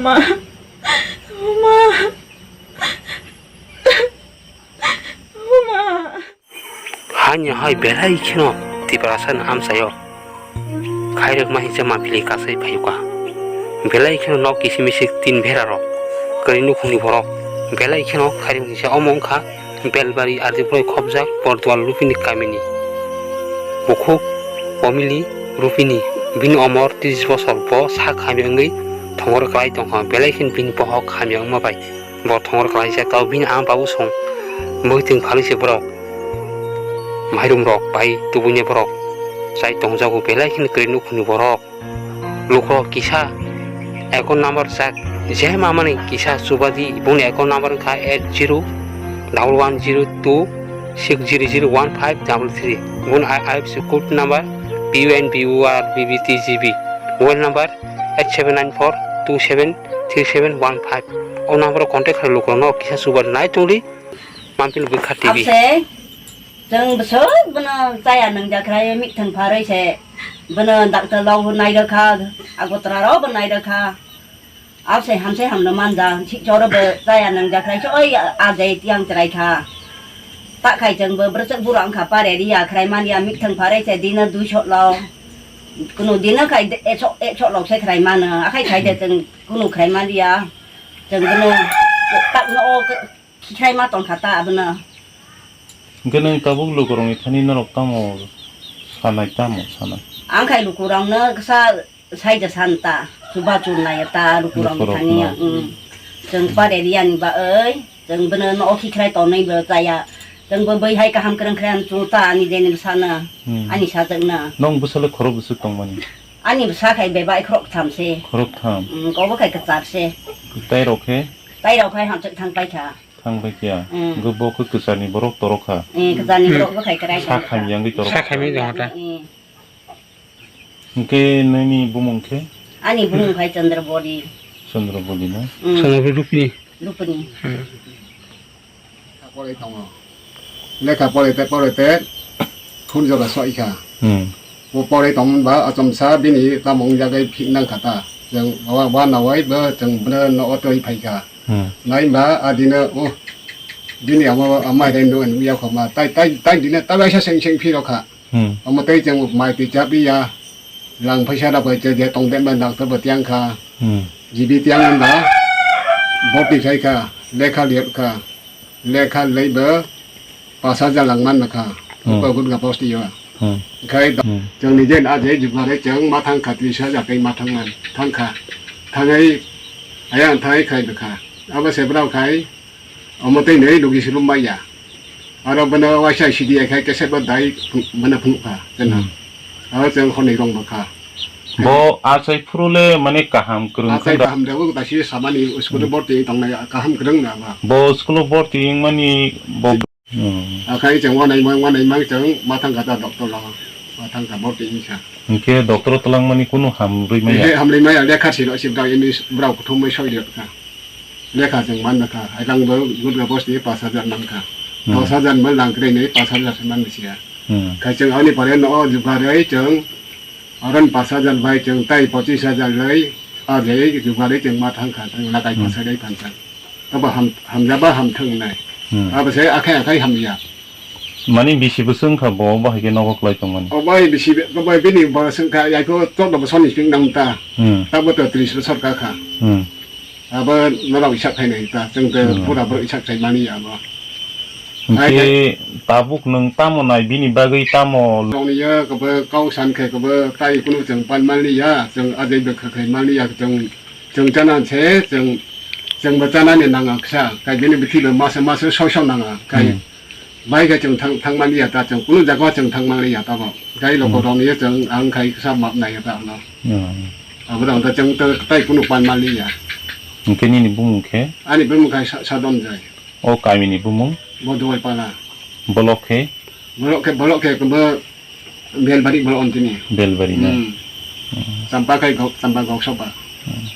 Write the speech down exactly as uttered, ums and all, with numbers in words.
Uma. Uma. Haino hai belai kheno Tiprasa ni amchaio khairokma hingsa mampili kasai phaiuka. Belai kheno nok kisi misi tin bera rok, kwrwi nukhungni borok belai kheno khairok hingsa omo wngkha Belbari R D Pura khopjak Bordual Rupini kamini bukhuk Pomili Rupini. Bini omor tris bosor, bo sak hamya wngwi thongor kwlai tongkha. Belai kheno bini bohok hamya wngma bai bo thongor kwlaijak. Tao bini ama babu song mwtwng phalwi se borok mairum rok bai tubuini borok chai tongjago. Belai kheno kwrwi nukhungni borok. Lukurok kisa account number chak, je mamani kisa chubadi, boni account number wngkha eight zero double one zero two six zero zero one five double three. Boni I F S C code number P U N B U R B B T G B. Mobile number eight seven nine four two seven three seven one five. O number o contact khlai lukurokno kisa chubadi nai tongdi. Mampil bwkha T V. Abse, chwng bwswk bono chaya nwngjak khlai, mikthwng pharwi se bono doctor rok bo nai rwkha, Agartala rok bo nai rwkha. Abse hamse hamno manja, sik choro bo chaya nwngjak khlai se, oi ajai tiyang chwrai kha. Ta khai chwng bo bwswk bura wngkha, pare riya khlai man ya, mikthwng pharwi se dino duiso lo. Kunu dino khai de-, ekso, ekso lok se khlai mano, akhai khai de chwng kunu khlai man ya. Chwng bono tak no o Khikhai ma tongkha ta abono. Hwnkhe nwng tabuk lukurokni thani norok tamo sanai, tamo sanai? Ang khai lukurokno kisa saija san ta, chuba chun nai ta lukurokni thani, lukurokno. Mm. Chwng pare riyani ba oi, chwng bono no khikhrai tonwi bo chaya. Chwng bo bai hai kaham kwrwng khe ang chun ta ani jeni bwsano, hmm, ani sajakno. Nong bwsale khorok bwswk tongmani? Ani bwsa khai bebak khorok tham se. Khorok tham? Mm, kobo khai kwchar se. Tai rok khe? Tai rok khai hamchwk thang pai kha. Thang bai kha. Mm. Hwnkhe bo khe kwcharni borok torok kha. Eh, kwcharni borok bo khai kwrai. Sa khaimya wngwi torok. Sa khaimya wngwi tongkha ta. Eh. Hwnkhe nini bumung khe? Ani bumung khai Chandra Bori. Chandra Bori na? Mm. Chandra Bori Rupini. Rupini. Hmm. Lekha porwi tongo. Lekha porwi te porwi te khun jora soi kha. Hmm. Bo porwi tongmani ba achomsa bini tamo wngjagwi phik nang kha ta. Chwng wa, wa nawai bo chwng bono nogo twi phai kha. Hmm. Nai ba a dino, oh, bini amo, ama hai no nugya kho ma. Tai, tai, tai dino ta bai sa seng seng phiro kha. Hmm. Omo tei chwng mai twi chap ya. Lang phaisa rok bai je tong den bai doctor bo tiang kha. Hmm. G B tiang ba. Boti khai kha. Lekha liap kha. Lekha lei bo pas hajar lang man kha. Hmm. Bo gun ga post yo. Hmm. Khai da-, hmm, chwng ni den a je jubare chwng ma thang kha tris hajar tei ma thang man. Thang kha. Thangai ayang thangai khai kha. Abo se brao khai. Omo tei nai logi silum maya. Aro bono waisa C D I khai kese bo dai phung-, bono phunuk kha, chwng. Hmm. Aro chwng khonwi rong bo kha. Bo achai phuru le mane kaham kwrwng. Achai khe da. Kaham de bo dasi samani school, hmm, borti tongnai kaham kwrwng na ba. Bo school borti wngmani bo. Hmm. Akhai chwng wanai mang, wanai mang chwng ma thang kha ta doctor lo. Ma thang kha borti wngkha. Hwnkhe doctor twlangmani kunu hamrwi maya? Ehe, hamrwi maya, lekha siro si brao ini brao kuthumwi soi rwkha. Lekha chwng man kha, haikang bo gudga bosti pas hajar nang kha. Hmm. Dos hajar mo lang kre ni pas hajar se man bisi ya. Hmm. Khai chwng ani pore no jugarwi chwng aron pas hajar bai chwng tai pochis hajar lai, a jai jugarwi chwng ma thang kha, chwng lakai, hmm, pas hajar phan chang. Abo ham, hamjaba ham thang nai. Hmm. Abo se akhai akhai hamya. Mani bisi bwswk wngkha bo, bo hai khe nogo kwlai tongmani? O bai bisi, bo bai bini bwswk wngkha, yaiko chwddo bosor ni swk nang ta. Hmm. Tabo to tris bosor ka kha. Hmm. Abo norok isak khai nai ta, chwng to, hmm, pura borok isak khai mani abo. Hwnkhe hai tabuk nwng tamo nai bini bagwi tamo? Rong ni ya kabo kau san khai kabo tai kunu chwng pan mani ya, chwng ajai bwkha khai mani ya, chwng, chwng chana se, chwng, chwng bo chana ni nang kha, kai bini bithi bo masa masa soi soi nang kai. Hmm. Bai khe chwng thang, thang man liya ta, chwng kunu jaga chwng thang man liya ta bo. Gai loko, hmm, rok ni chwng ang khai kisa map nai ta no. Hmm. Abo rok ta chwng ta tai kunu pan man liya. Hwnkhe nini bumung khe? Ani bumung khai Sa-, Sadon Jai. O kami ni bumung? Bo Doi Pala. Bolok khe? Bolok khe, bolok khe bo Belbari bolok on tini. Belbari na? Hmm. Hmm. Champa khai gok, Champa gok soba. Hmm.